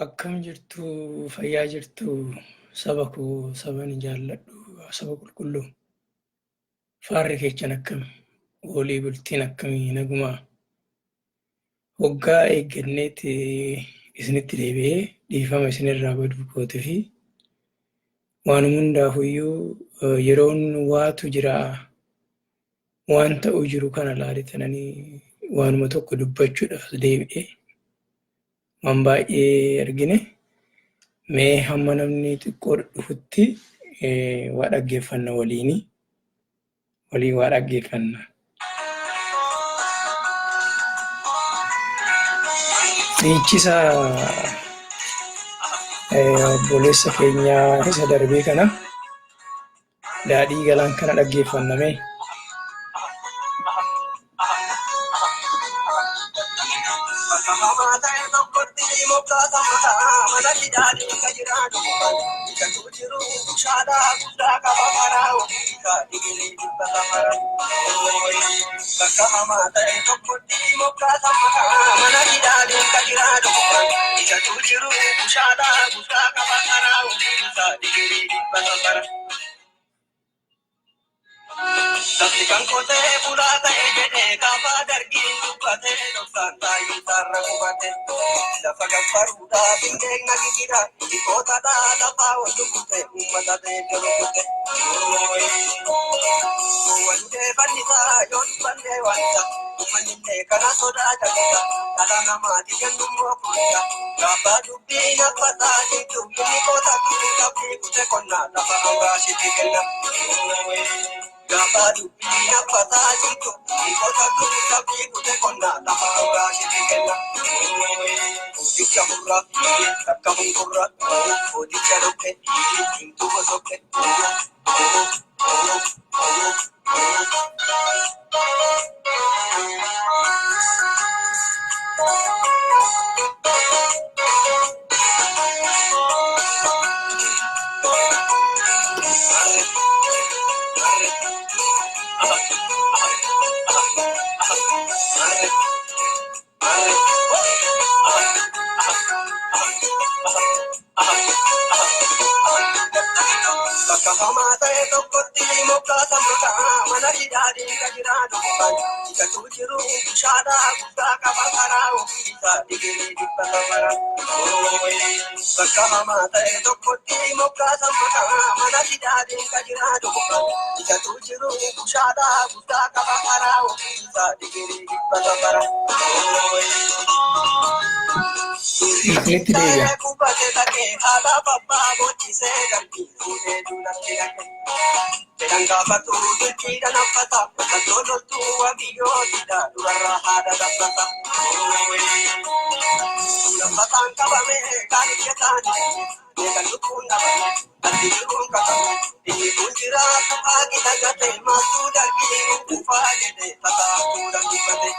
Akkam jirtu, fayyaa jirtu, saba koo, saba ni jaalladhu, saba qulqulluu. Faarri keechan akkami? Walii bultiin akkamii? Nagumaa? Hoggaa eegganneetti isinitti deebi'ee dhiifama isinirraa baduu kootii fi waanuma hundaafuyyuu yeroon waatu jira, waan ta'u jiru kana laalitananii waanuma tokko dubbachuudhaaf deebi'ee waan baay'ee argine. Mee hamma namni xiqqoo dhufutti waa dhaggeeffanna waliini. Waliin waa dhaggeeffanna. Dhiichisa obboleessa keenyaa isa darbee kana daadhii galaan kana dhaggeeffanna mee. Bakka hamaa ta'e tokkotti moggaasa maqaa mana hidhaanii ka jiraatu isatu jiru shaadhaa guddaa qaba karaa ofiisaa digirii dhibba safara. Bakka hamaa ta'e tokkotti moggaasa maqaa mana hidhaanii ka jiraatu isatu jiru shaadhaa guddaa qaba karaa ofiisaa digirii dhibba safara. Lafti kan qotee bulaa ta'e jedhee gaafa dargiin dubbatee dhoksaan taayitaarra qubate. Lafa gabbaruudhaaf hin beekna gijira dhiqootadhaa lafaa ol dubbute uummata deeggaru kute. Wanjee fannisaa yoo dubbannee wanta uummanni kana sodaa cabsa dhala namaati jennummoo kunta gaafa dubbii naffataa jirtu inni qoota qabdii kute qonnaa lafa hangaashitti kenna. Gaafa dubbii naffataa jirtu inni qoota qabdii kute qonnaa lafa hangaashitti kenna. Kooticha hurraa takka hunkurraa kooticha dhoqqee diimtuu bosoqqee. Bakka hamaa ta'e tokkotti moggaasa maqaa mana hidhaanii ka jiraatu isatu jiru shaadhaa guddaa qaba karaa ofiisaa digirii dhibba safara. Bakka hamaa ta'e tokkotti moggaasa maqaa mana hidhaanii ka jiraatu isatu jiru shaadhaa guddaa qaba karaa ofiisaa digirii dhibba safara. Isinitti deebi'a. Kubbate dhaqee haadha babbaa bochisee darbii fuudhee duulatti dhaqe. Jedhan gaafatu dirqiidha naffata mallattoo loltuu wabiyyoo didha durarraa haadha dabbata. Lammataan qabame kaan ijjataan meeqa lubbuun dhabame addi jiruun qabame inni kun jiraatu haaqi dhagate maaltu darbii kufaa jedhe tataa dubbate.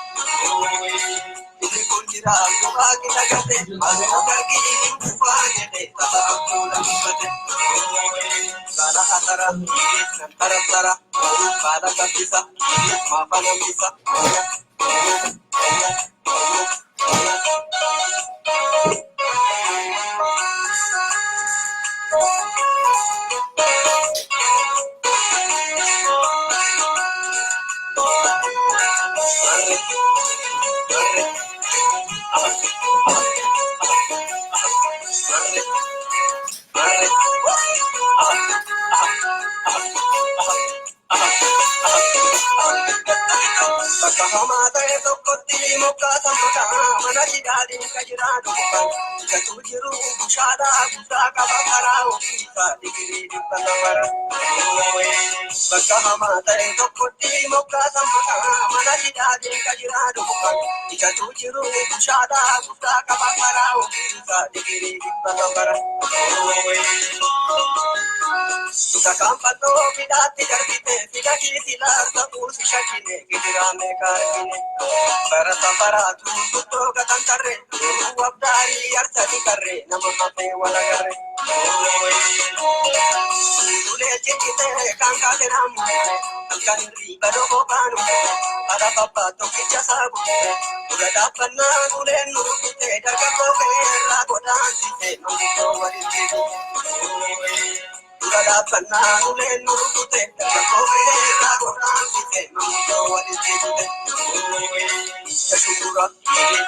Inni kun jiraatu haaqi dhagate maaltu darbii kufaa jedhe tataa dubbate. Kana atara nantara tara baala gabbisa maafa nambisa. Bakka hamaa ta'e tokkotti moggaasa maqaa mana hidhaanii ka jiraatu isatu jiru shaadhaa guddaa qaba karaa ofiisaa digirii dhibba safara. Bakka hamaa ta'e tokkotti moggaasa maqaa mana hidhaanii ka jiraatu isatu jiru shaadhaa guddaa qaba karaa ofiisaa digirii dhibba safara. Isa kaanfannoo fidhaatti darbite fida kiisi laarta buusu shakkine gidiraame kaarkine. Bara safaraatu guddoo gatan tarre wabdaarii yarsani karre nama hafee wala garre. Ulee ciccite kan kaase naamu halkan hirriiba dhokoo baanu haadha babbaa tokkicha saabu dura dhaabbannaa uleen nu rukute dargaggoo feerraa godhaa. godaansise manguddoo walitti bute. Dura dhaabbannaa uleen nu rukute dargaggoo qe'eerraa godaansise manguddoo walitti bute. Tashumbura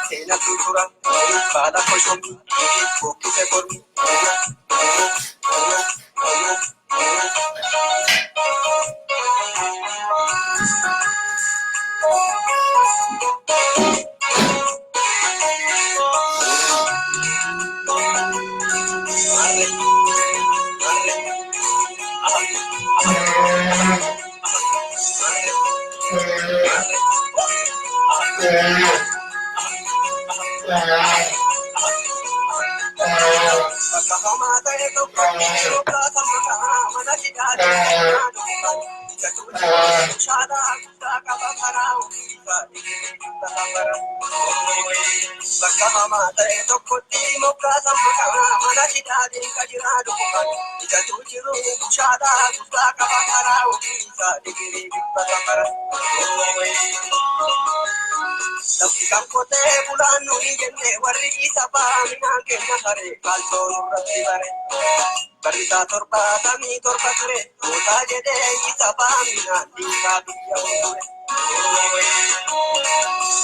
seena tutura baala koshombi bokkise kormi. Bakka hamaa ta'e tokkotti yookaan maqaa mana hidhaa shaadaa guddaa qaba karaa ofiisaa dhibba. Bakka hamaa ta'e tokkotti moggaasa maqaa mana hidhaa dinqa jiraa dhufuudhaan ijatu jiru shaadaa guddaa qaba karaa ofiisaa dhibba safara. Lafti kan qotee bulaan nuyi jenne warri isa baaminaan kenna haree maaltoo nurratti bare. Barrisaa 77 ture tuutaa jedhee isa baaminaan diinaa biyya hundure.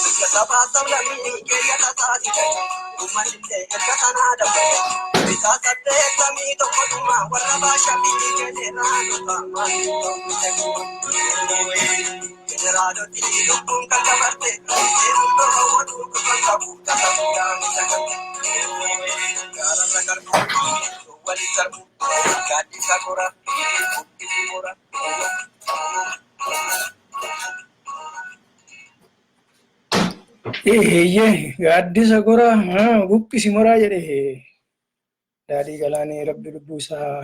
Biyya sabaa sablammii keeyyata taasise uummanni erga sanaa dabbate. Barrisaa 81 dhuma warra baashamii jeneraalota maaltu ta'u kuma. Jeneraaloti lubbuun kan dabarte seeraan hawwatu kan qabu tasa guddaan isa galte. Gaararra garbu waliin darbu gaaddisa gora buqqisi mura. Eeyyee, gaaddisa gora buqqisi moraa jedhe Daadhii Galaanee, Rabbi lubbuu isaa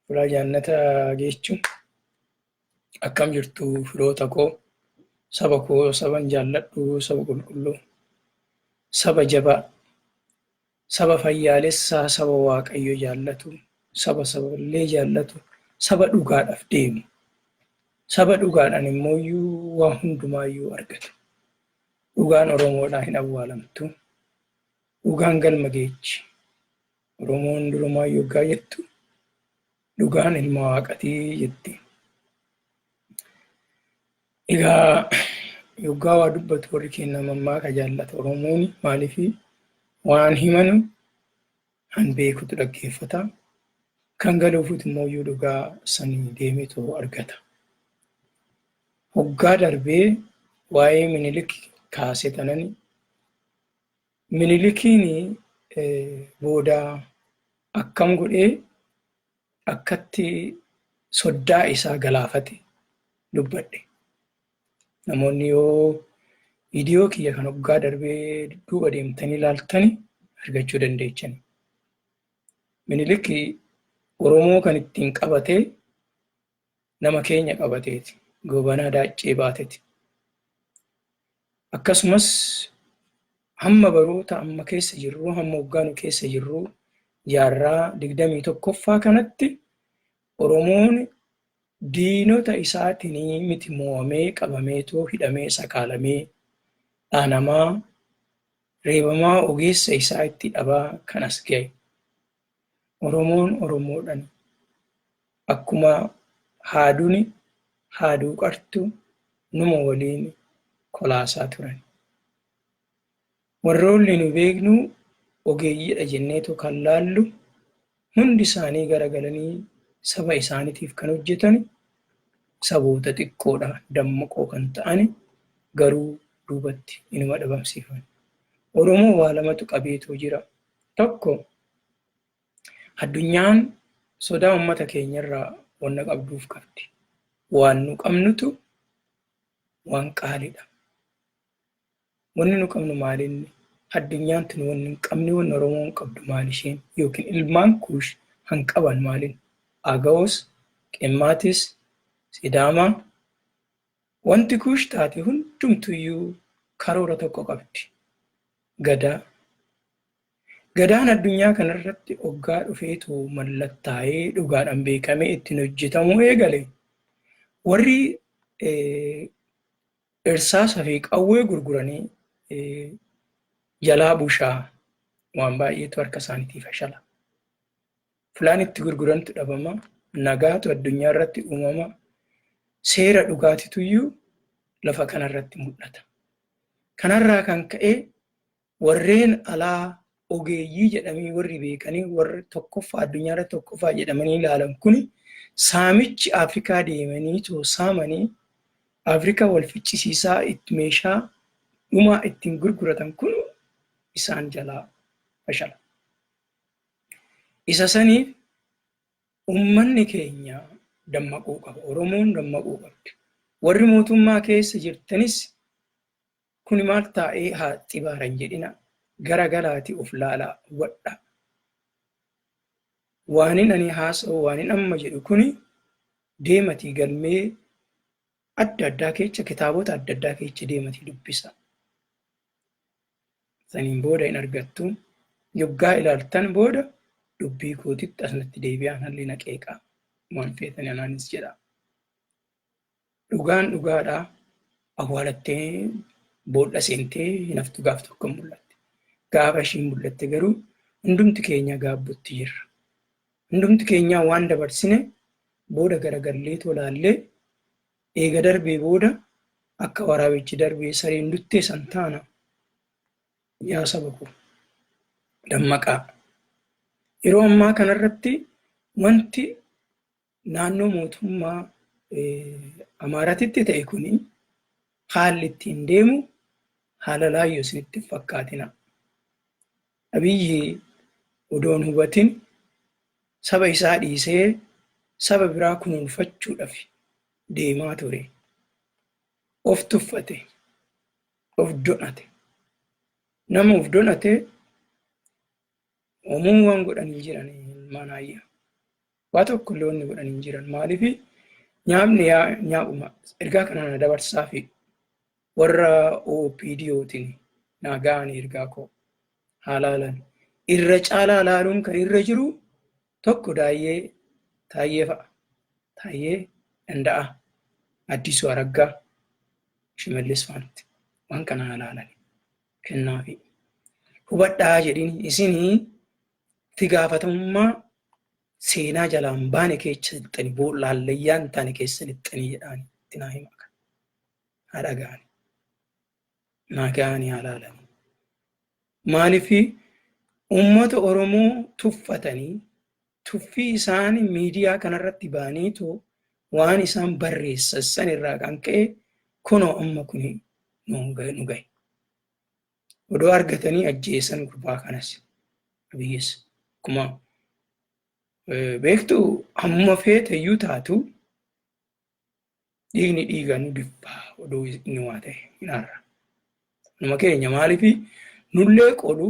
fuula jannata geechu. Akkam jirtu firoota koo, saba koo, saban jaalladhu, saba qulqulluu, saba jabaa, saba fayyaalessaa, saba Waaqayyo jaallatu, saba saballee jaallatu, saba dhugaadhaaf deemu. Saba dhugaadhaan immooyyuu waa hundumaayyuu argatu. Dhugaan Oromoodhaa hin awwaalamtu. Dhugaan galma geechi. Oromoon durumaayyuu yoggaa jettu dhugaan ilma waaqatii jetti. Egaa yoggaa waa dubbatu warri keenya mammaaka jaallata Oromoon, maaliifi waan himanu han beekutu dhaggeeffata. Kan galuufitu immoo dhugaa sanii deemetu argata. Hoggaa darbee waa'ee Minilik kaase tanani Minilikiin booda akkam godhee akkatti soddaa isaa galaafate dubbadhe. Namoonni yoo viidiyoo kiyya kan hoggaa darbee dudduuba deemtanii ilaaltani argachuu dandeechani. Minilik Oromoo kan ittiin qabatee nama keenya qabateeti. Goobanaa Daaccee baateeti. Akkasumas hamma baroota amma keessa jirru, hamma hoggaa nu keessa jirru, jaarraa 21ffaa kanatti Oromoon diinota isaatiin miti mo'amee, qabameetoo, hidhamee, sakaalamee, dhaanamaa, reebamaa, ogeessa isaa itti dhabaa kan as ga'e. Oromoon Oromoodhaan akkuma haaduun haaduu qartu numa waliin kolaasaa turan. Warroonni nu beeknu ogeeyyiidha jenneetu kan laallu hundi isaanii garagalanii saba isaaniitiif kan hojjetan saboota xiqqoodha, dammaqoo kan ta'an garuu duubatti inuma dhabamsiifan. Oromoo waa lamatu qabeetoo jira. Tokko, addunyaan sodaa uummata keenyarraa wanna qabduuf qabdi. Waan nu qabnutu waan qaaliidha. Wanni nu qabnu maalinni? Addunyaan tun wanni hin qabne, wanni Oromoon qabdu maal isheen? Yookiin ilmaan Kuush han qaban maalin? Agawoos, Qemmaatis, Sidaamaa. Wanti Kuush taate hundumtuyyuu karoora tokko qabdi. Gadaa. Gadaan addunyaa kanarratti oggaa dhufeetu mallattaa'ee dhugaadhaan beekamee ittiin hojjetamuu eegale. Warri irsaasa fi qawwee gurguranii jalaa bushaa. Waan baay'eetu harka isaaniitii fashala. Fulaan itti gurgurantu dhabama. Nagaatu addunyaa irratti uumama. Seera dhugaatituyyuu lafa kanarratti mul'ata. Kanarraa kan ka'e warreen alaa ogeeyyii jedhamanii warri beekanii, warri tokkoffaa addunyaa irratti tokkoffaa jedhamanii ilaalan kuni, saamichi Afrikaa deemanii too saamanii Afrikaa wal ficcisiisaa itti meeshaa dhumaa ittiin gurguratan kun isaan jalaa fashala. Isa saniif uummanni keenya dammaquu qaba. Oromoon dammaquu qabdi. Warri mootummaa keessa jirtanis kuni maal taa'ee haa xibaaran jedhina, gara galaatii of laalaa, hubadhaa. Waanin ani haasa'u, waanin amma jedhu kuni, deematii galmee adda addaa keessa, kitaabota adda addaa keessa deematii dubbisa. Saniin booda hin argattu. Yoggaa ilaaltan booda dubbii kootitti asnatti deebi'aan halli na qeeqaa. Waan feetan anaanis jedha. Dhugaan dhugaadhaa, awwaalattee boolla seentee hin haftu, gaaf tokko hin mul'atte. Gaafa ishiin mul'atte garuu hundumti keenya gaabbutti jirra. Hundumti keenya waan dabarsine booda garagallee tolaallee eega darbee booda akka waraabichi darbee sareen duttee san taana. Yaa saba koo, dammaqaa. Yeroo ammaa kanarratti wanti naannoo mootummaa Amaaratitti ta'e kuni, haalli ittiin deemu haala laayyoo isinitti hin fakkaatina. Abiyyi odoon hubatin saba isaa dhiisee saba biraa kunuunfachuudhaaf deemaa ture. Of tuffate, of donate. Nama of donate hoomuu waan godhanii jiran ilmaan ayyaa. Waa tokko illee wanni godhanii hin jiran. Maaliif nyaapni nyaapuma ergaa kana na dabarsaa fi warra OPDOtiin naa ga'anii ergaa koo haa laalan. Irra caalaa laaluun kan irra jiru tokko Daayyee Taayyee fa'a. Taayyee Danda'a. Addisuu Araggaa. Shimallis fa'aatti. Waan kana haa laalan. Kennaafi. Hubadhaa jedhini, isinii itti gaafatamummaa seenaa jalaan baane keessa lixxanii, boolla hallayyaa hin taane keessa lixxanii jedhaani itti naa hima kan. Haa dhaga'ani. Naa ga'anii haa laalanii. Maaliif uummata Oromoo tuffatanii, tuffii isaan miidiyaa kanarratti ba'aniitoo waan isaan barreessan san irraa kan ka'e kunoo amma kuni nu gahe. Odoo argatanii ajjeesan gurbaa kanas, Abiyyis. Akkuma beektu, hamma feete iyyuu taatu dhiigni dhiiga nu dhibbaa, odoo inni waa ta'e hin aarra. Nama keenya maaliif nullee qolu,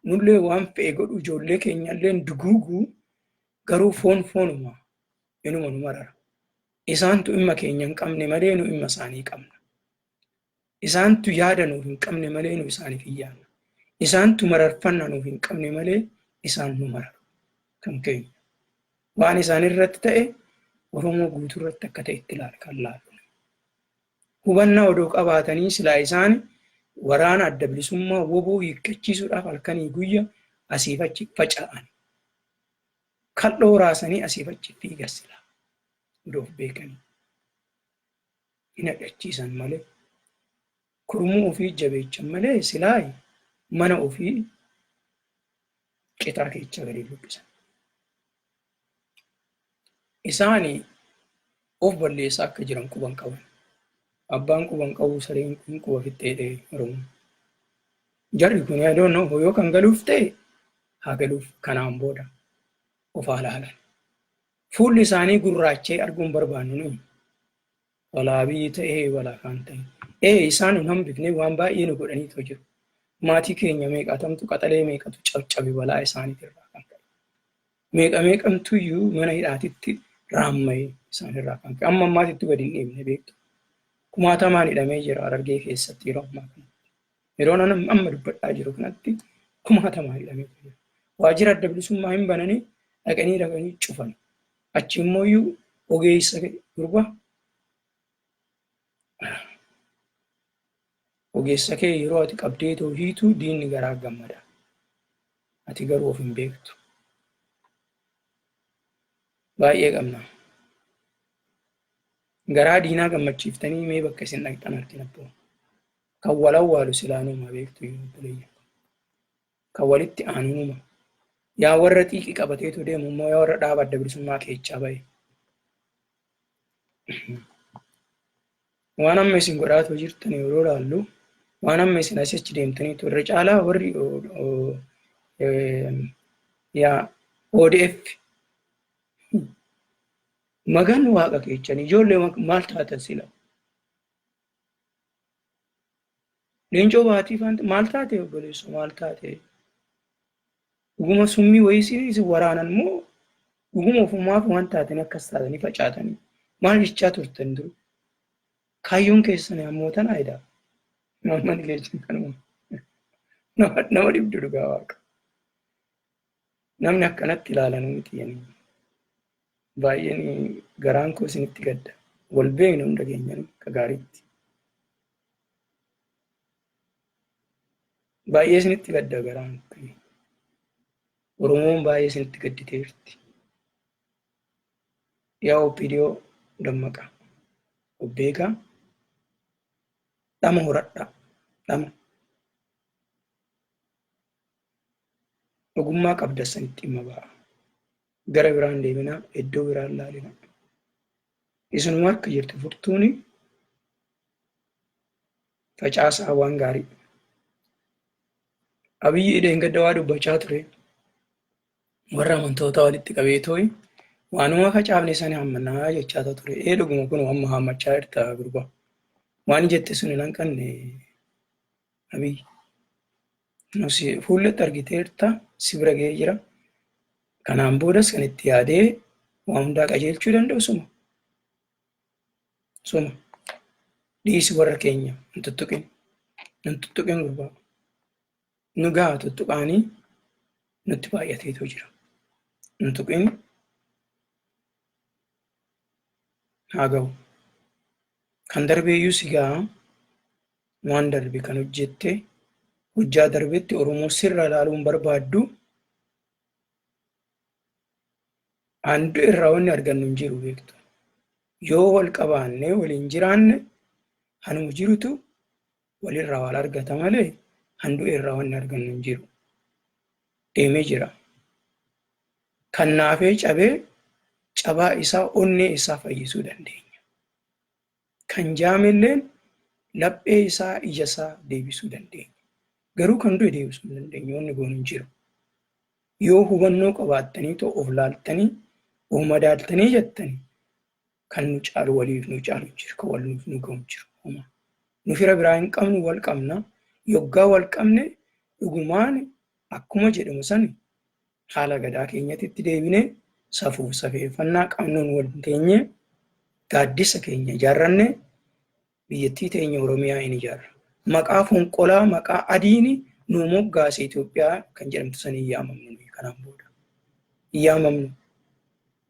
nullee waan fe'e godhu, ijoollee keenyallee duguugu, garuu foon foonuma, inuma nu marara. Isaantu dhimma keenya hin qabne malee nu dhimma isaanii qabna. Isaantu yaada nuuf hin qabne malee nu isaaniif hin yaadna. Isaantu mararfannaa nuuf hin qabne malee isaan nu mararu kan keenya. Waan isaan irratti ta'e Oromoo guutuu irratti akka ta'e itti ilaala kan laalu. Hubannaa odoo qabaatanii silaa isaan waraana Adda Bilisummaa WBO hiikkachiisuudhaaf halkanii guyya asiif achi faca'an. Kal'oo raasanii asiif achi fiigan silaa odoo of beekanii. Hin hadhachiisan malee. Kurmuu ofii jabeechan malee silaa mana ofii qitaa keessa gadi luqqisan. Isaani of balleessaa akka jiran quban qaban. Abbaan quban qabu sareen kun quba fixxee Oromoo. Jarri kun, I don't know, yoo kan galuuf ta'e haa galuuf, kanaan booda of haa laalan. Fuulli isaanii gurraachee arguun barbaannu nuyi. Walaa biyyi ta'ee walaa kaan ta'e. Ee, isaan hin hambifne, waan baay'ee nu godhaniitu jiru. Maatii keenya meeqatamtu, qaxalee meeqatu cabcabe balaa isaaniitirraa kan ka'e. Meeqa meeqamtuyyuu mana hidhaatitti raamma'e isaanirraa kan ka'e. Amma ammaatitti gadi hin dhiibne, beektu. Kumaatamaan hidhamee jira Harargee keessatti yeroo ammaa kanatti. Yeroo amma dubbadhaa jiru kanatti kumaatamaan hidhamee jira. Waajjira Adda Bilisummaa hin bananii, dhaqanii dhaqanii cufan. Achi immoo ogeessa gurbaa ogeessa kee yeroo ati qabdee too hiitu diinni garaa gammada. Ati garuu of hin beektu. Baay'ee qabna. Garaa diinaa gammachiiftanii mee bakka isin dhaqxan argina abboo. Kan wal awwaalu silaa numa beektu obboleeyyan. Kan walitti aanu numa. Yaa warra xiiqii qabateetu deemu immoo yaa warra dhaaba adda bilisummaa keechaa bahe. Waan amma isin godhaatoo jirtan yeroo ilaallu waan amma isin asii achi deemtaniitu irra caalaa warri yaa ODF magan waaqa keechan ijoollee maal taatan sila. Leencoo baatii faanta maal taate obboleessoo maal taate? Dhuguma summii wayii isin waraanan moo dhuguma ofumaaf waan taatanii akkas taatanii facaatanii maal jechaa turtan dur? Kaayyoon keessan ammoo tanaa jedha. Namni keessan kanuma. Nama dhibdu dhugaa waaqa. Namni akkanatti ilaalan miti yani. Baay'een garaan koo isinitti gadda. Wal beekna hunda keenyan akka gaariitti. Baay'ee isinitti gadda garaan koo. Oromoon baay'ee isinitti gadditeerti. Yaa OPDO dammaqa. Of beekaa. Dhama horadhaa. Dhama. Ogummaa qabda sanitti dhimma ba'a. Gara biraan deeminaa, iddoo biraan laalina. Isinuma harka jirti furtuuni facaasaa waan gaarii. Abiyyi dheengadda waa dubbachaa ture. Warra amantoota walitti qabee too'i waanuma facaafne sana hammannaa jechaa ture. Ee dhuguma kun amma hammachaa jirta gurbaa. Waan jette sun hin hanqanne Abiyyi. Nusi fuulletti argiteerta si bira ga'ee jira. Kanaan boodas kan itti yaadee waa hundaa qajeelchuu danda'u suma. Suma. Dhiisi warra keenya hin tuttuqin. Hin tuttuqin gurbaa. Nu gaha tuttuqaanii nutti baay'ateetu jira. Hin tuqin haa ga'u. Kan darbeeyyuu si gaha. Waan darbe kan hojjette hojjaa darbetti Oromoo sirra ilaaluu hin barbaaddu. Andu irraa wanni argannu hin jiru beektu. Yoo wal qabaanne waliin jiraanne hanuma jirutu walirraa wal argata malee handu irraa wanni argannu hin jiru. Deemee jira. Kan naafee cabee cabaa isaa onnee isaa fayyisuu dandeenya. Kan jaamelleen laphee isaa ija isaa deebisuu dandeenya. Garuu kan du'e deebisuu hin dandeenyu wanni goonu hin jiru. Yoo hubannoo qabaattanii too of laaltanii of madaaltanii jettanii kan nu caalu waliif nu caalu hin jiru kan wal nuuf nu ga'u hin jiru. Homaa. Nu fira biraa hin qabnu wal qabna. Yoggaa wal qabne dhugumaan akkuma jedhamu sani haala gadaa keenyatti deebinee safuuf safeeffannaa qabnuun wal teenyee gaaddisa keenya ijaarranne biyyattii teenya Oromiyaa in ijaarra. Maqaa fonqolaa maqaa adiin nu moggaase Itoophiyaa kan jedhamtu san hin yaamamnu nuyi kanaan booda. Hin yaamamnu.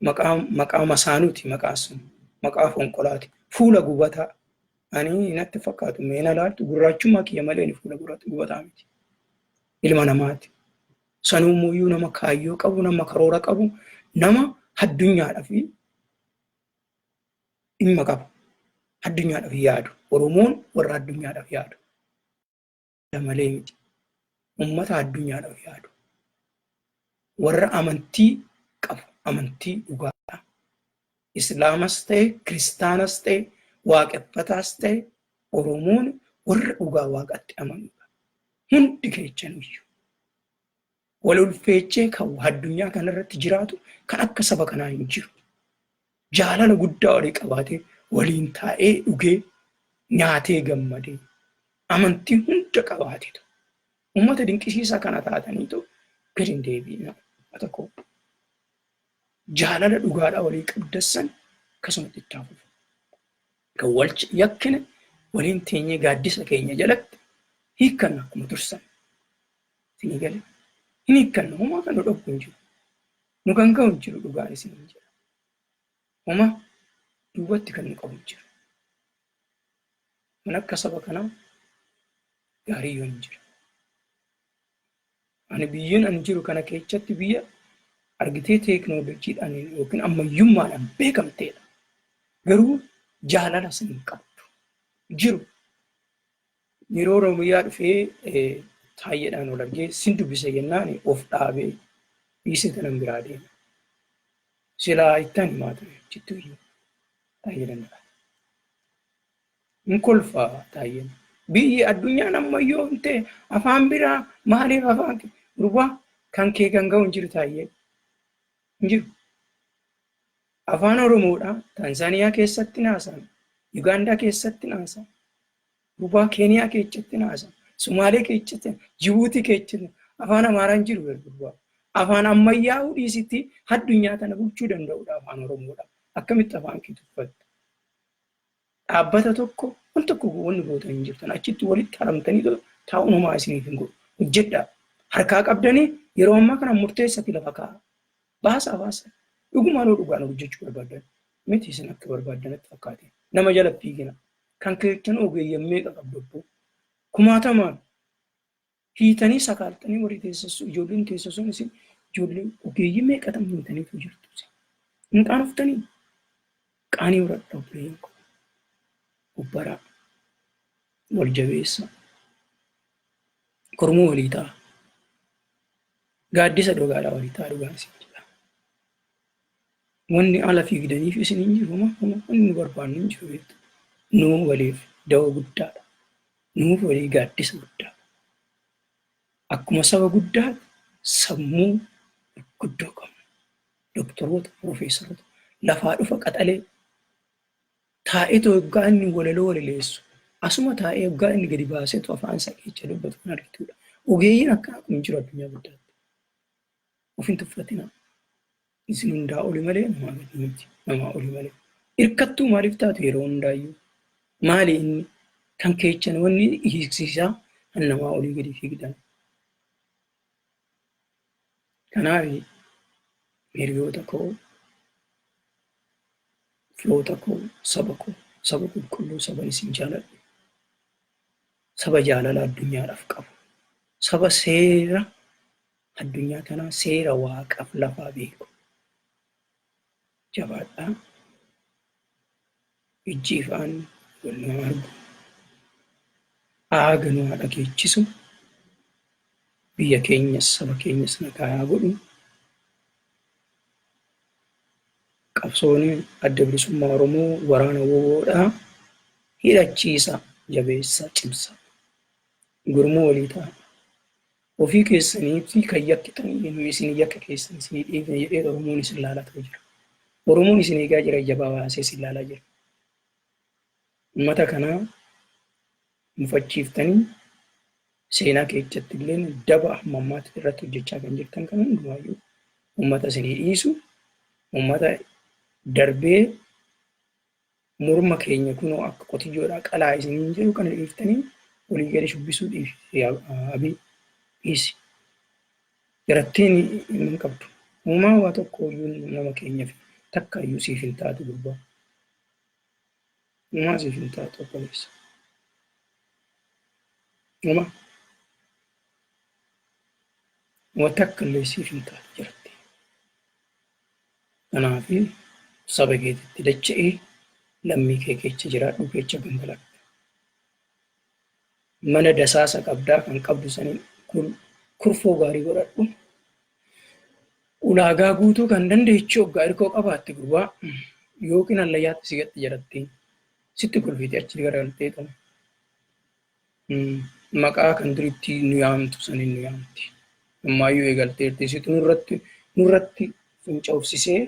Maqaa maqaa masaanuuti maqaa sun. Maqaa fonqolaati. Fuula gubataa. Ani natti fakkaatu meena laaltu gurraachummaa kiyya malee ani fuula gubataa miti. Ilma namaati. Sanuumuyyuu nama kaayyoo qabu, nama karoora qabu, nama addunyaadhaaf dhimma qabu. Addunyaadhaaf yaadu. Oromoon warra addunyaadhaaf yaadu. Malee miti. Uummata addunyaadhaaf yaadu. Warra amantii qabu, amantii dhugaadha. Islaamas ta'e, kiristaanas ta'e, waaqeffataas ta'e, Oromoon warra dhugaa waaqatti amanudha. Hundi keechanuyyuu. Wal ulfeechee kan addunyaa kanarratti jiraatu kan akka saba kanaa hin jiru. Jaalala guddaa walii qabaatee waliin taa'ee dhugee nyaatee gammadee amantii hunda qabaateetu uummata dinqisiisaa kana taataniitu gadi hin deebi'ina uummata koo. Jaalala dhugaadhaa walii qabdassan akkasumatti itti hafuuf. Kan wal yakkine waliin teenyee gaaddisa keenya jalatti hiikkanna akkuma dursan. Isinii gale hin hiikkanna homaa kan nu dhokku hin jiru. Nu kan ga'u hin jiru dhugaan isiniin jedha. Homaa duubatti kan nu qabu hin jiru. Kan akka saba kanaa gaarii yoo hin jiru. Ani biyyoon ani jiru kana keessatti biyya argitee teeknooloojiidhaan yookiin ammayyummaadhaan beekamteedha. Garuu jaalala sin hin qabdu. Jiru. Yeroo Oromiyaa dhufee taayyeedhaan ol argee sin dubbise jennaan of dhaabee dhiisee kanan biraa deema. Silaa ittaan himaa ture jittuu iyyuu taayyee danda'a. Hin kolfa taayyeen. Biyyi addunyaan ammayyoo hin ta'e afaan biraa maaliif afaan gurbaa kan kee kan ga'u hin jiru taayyee. Hin jiru. Afaan Oromoodha. Taanzaaniyaa keessatti naasan. Yugaandaa keessatti naasan. Gurbaa Keeniyaa keessatti naasan. Sumaalee keessatti, Jibuutii keessatti afaan Amaaraa hin jiru gurbaa. Afaan ammayyaa'uu dhiisitti addunyaa tana bulchuu danda'udha afaan Oromoodha. Akkamitti afaan kee tuffatta? Dhaabbata tokko waan tokko wanni gootan hin jirtan. Achitti walitti haramtanii taa'uun homaa isiniif hin godhu. Hojjedhaa. Harkaa qabdanii yeroo ammaa kana murteessati lafa kaa'a. Baasaa baasaa. Dhugumaan hoo dhugaan hojjechuu barbaadan miti isin akka barbaadanatti fakkaate. Nama jala fiigina. Kan keessan ogeeyyan meeqa qabdu abboo? Kumaatamaan hiitanii sakaaltanii warri teessessu ijoolleen teessisuun isin ijoollee ogeeyyii meeqatam hiitaniitu jirtu isin. Hin qaanoftanii? Qaanii horadha obboleeyyan koo. Obbaraa. Wal jabeessa. Kormuu walii ta'a. Gaaddisa dhugaadhaa walii ta'a dhugaan isin jedha. Wanni ala fiigdaniif isin hin jiru homa homa wanni nu barbaannu hin jiru beektu. Nuu waliif da'oo guddaadha. Nuuf walii gaaddisa guddaadha. Akkuma saba guddaa sammuu guddoo qabna. Doktoroota, piroofeesaroota lafaa dhufa qaxalee taa'eetu hoggaa inni walaloo walaleessu asuma taa'ee hoggaa inni gadi baaseetu afaan isaa keessa dubbatu kan argitudha. Ogeeyyiin akkanaa kun hin jiru addunyaa guddaatti. Of hin tuffatinaa. Isin hundaa oli malee namaa gadi miti. Namaa oli malee. Hirkattuu maaliif taatu yeroo hundaayyuu? Maali inni kan keechan wanni hiiksisaa kan namaa olii gadi fiigdan. Kanaaf hiriyoota koo, firoota koo, saba koo, saba qulqulluu, saba isin jaaladhu, saba jaalala addunyaadhaaf qabu, saba seera addunyaa tanaa seera waaqaaf lafaa beeku. Jabaadhaa. Ijji ifaan wal nu haa argu. Aaga nu haa dhageechisu. Biyya keenyas saba keenyas nagaa haa godhu. Qabsoon adda bilisummaa Oromoo waraana woboodha. Hidhachiisa, jabeessa, cimsa. Gurmuu walii ta'a. Ofii keessaniitti kan yakkitan nu isin yakka keessan isinii dhiifne jedhee Oromoon isin laalaa jira. Oromoon isin eegaa jira, jabaa baasee isin laalaa jira. Uummata kanaa mufachiiftanii seenaa keessatti illee daba hamma ammaatti irratti hojjechaa kan jirtan kan hundumaayyuu uummata isinii dhiisu, uummata darbee morma keenya kunoo akka qotiyyoodhaa qalaa isiniin jedhu kana dhiiftanii olii gadi shubbisuu dhiifte Abiy dhiisi. Jarattiin hin qabdu. Uumaa waa tokko iyyuu nama keenyaaf takka iyyuu siif hin taatu gurbaa. Uumaa siif hin taatu obboleessa. Uumaa. Waa takka illee siif hin taatu jarattiin. Kanaaf saba keetitti dacha'ii lammii kee keessa jiraadhu keessa gangaladhu. Mana dasaasa qabdaa kan qabdu saniin kurfoo gaarii godhadhu. Ulaagaa guutuu kan dandeechu hoggaa hirkoo qabaatte gurbaa yookiin hallayyaatti si gatti jarattiin sitti kolfiti achi garagaltee ta'u. Maqaa kan duritti nu yaamtu saniin nu yaamti. Ammaayyuu eegalteerti. Situ nurratti nurratti fincoofsisee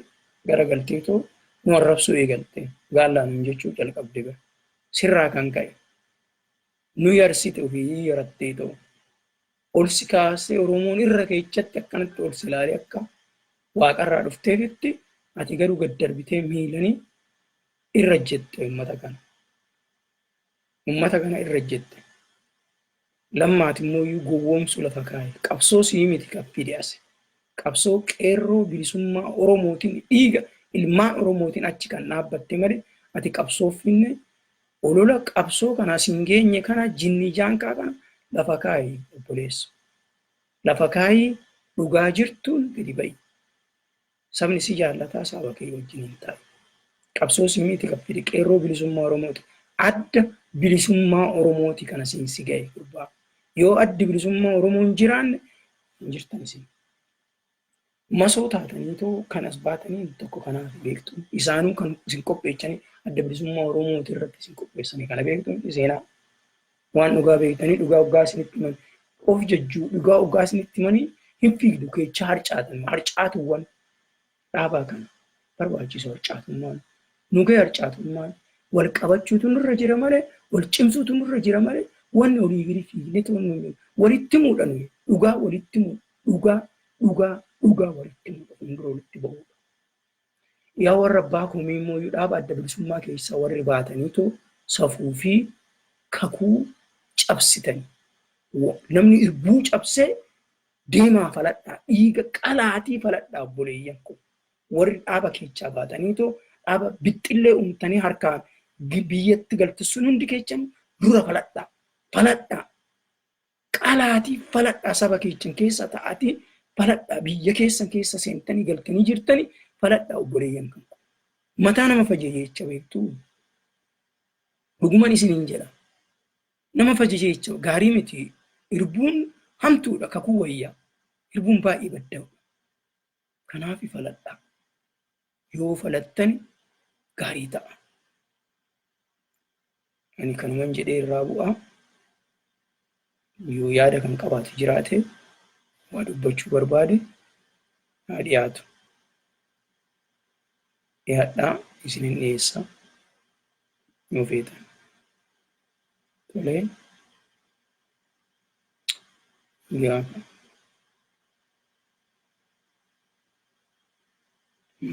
garagalteetoo nu arrabsuu eegalte. Gaallaa nuun jechuu jalqabde bara. Sirraa kan ka'e. Nu yarsite ofii yaratteetoo. Ol si kaasee Oromoon irra keechatti akkanatti ol si ilaalee akka waaqarraa dhufteefitti ati garuu gad darbitee miilanii irra jette uummata kana. Uummata kana irra jette. Lammaati immoo iyyuu gowwoomsuu lafa kaa'e. Qabsoo sii miti kan fide as. Qabsoo qeerroo bilisummaa Oromootiin dhiiga ilmaan Oromootiin achi kan dhaabbatte malee ati qabsoo finne olola qabsoo kana as hin geenye kana jinnii jaankaa kana lafa kaa'i obboleessa. Lafa kaayii dhugaa jirtuun gadi ba'i. Sabni si jaallataa saba kee wajjin hin taa'e. Qabsoo simmiiti kan fide qeerroo bilisummaa Oromooti. Adda bilisummaa Oromooti kana siin si ga'e gurbaa. Yoo addi bilisummaa Oromoo hin jiraanne hin jirtan isin. Masoo taataniitoo kan as baatanii tokko kanaaf beektu. Isaanuu kan isin qopheechanii adda bilisummaa Oromooti irratti isin qopheessanii kana beektu seenaa. Waan dhugaa beektanii dhugaa dhugaa isinitti himan of jajjuu dhugaa dhugaa isinitti himanii hin fiigdu keechaa harcaatan harcaatuuwwan dhaabaa kana barbaachisu harcaatummaan nu ga'e harcaatummaan wal qabachuutu nurra jira malee wal cimsuutu nurra jira malee wanni olii gadi fiignee to'annu walitti muudha nuyi dhugaa walitti muudha dhugaa dhugaa dhugaa walitti muudha fuuldura walitti ba'uudha. Yaa warra abbaa komii immoo dhaaba adda bilisummaa keessaa warri baataniitu safuu fi kakuu cabsitanii namni irbuu cabsee deemaa faladhaa dhiiga qalaatii faladhaa obboleeyyan koo warri dhaaba keessaa baataniitu dhaaba bixxillee uumtanii harkaan biyyatti galtu sun hundi keessan dura faladhaa faladhaa qalaatii faladhaa saba keessan keessa ta'atii faladhaa biyya keessan keessa seentanii galtanii jirtanii faladhaa obboleeyyan kan koo. Mataa nama fajeecha beektuu dhuguman isiniin jedha. Nama fajeecha gaarii miti irbuun hamtuudha kakuu wayyaa irbuun baay'ee baddaa'udha. Kanaaf faladhaa. Yoo falattan gaarii ta'a. Ani kanuman jedhee irraa bu'aa. Yoo yaada kan qabaatu jiraate waa dubbachuu barbaade haa dhiyaatu. Dhiyaadhaa isinin dhiyeessa yoo feetan. Tolee. Yaa.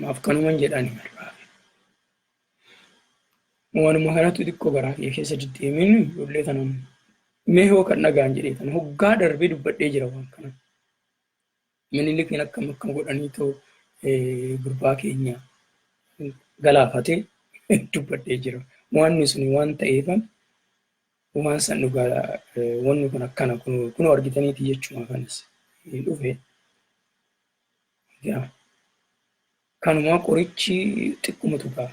Maaf kanuman jedhani irraa. Waanuma kanatu xiqqoo garaa kiyya keessa deddeemeen ijoollee tanaan mee hoo kan dhagaan jedhee tan hoggaa darbee dubbadhee jira waan kana. Minilikiin akkam akkam godhanii too gurbaa keenya galaafatee dubbadhee jira. Wanni sun waan ta'eefan waan san dhugaa wanni kun akkana kunoo argitaniiti jechuma kanas dhufe. Kanumaa qorichi xiqqumatu ga'a.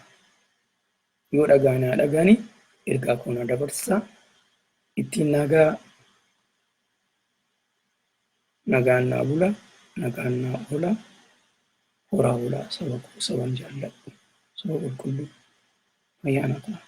Yoo dhagaan haa dhagaani ergaa koo naa dabarsa. Ittiin nagaa nagaan naa bula nagaan naa oola horaa bulaa saba koo saban jaalladhu saba qulqulluu ayyaana ta'a.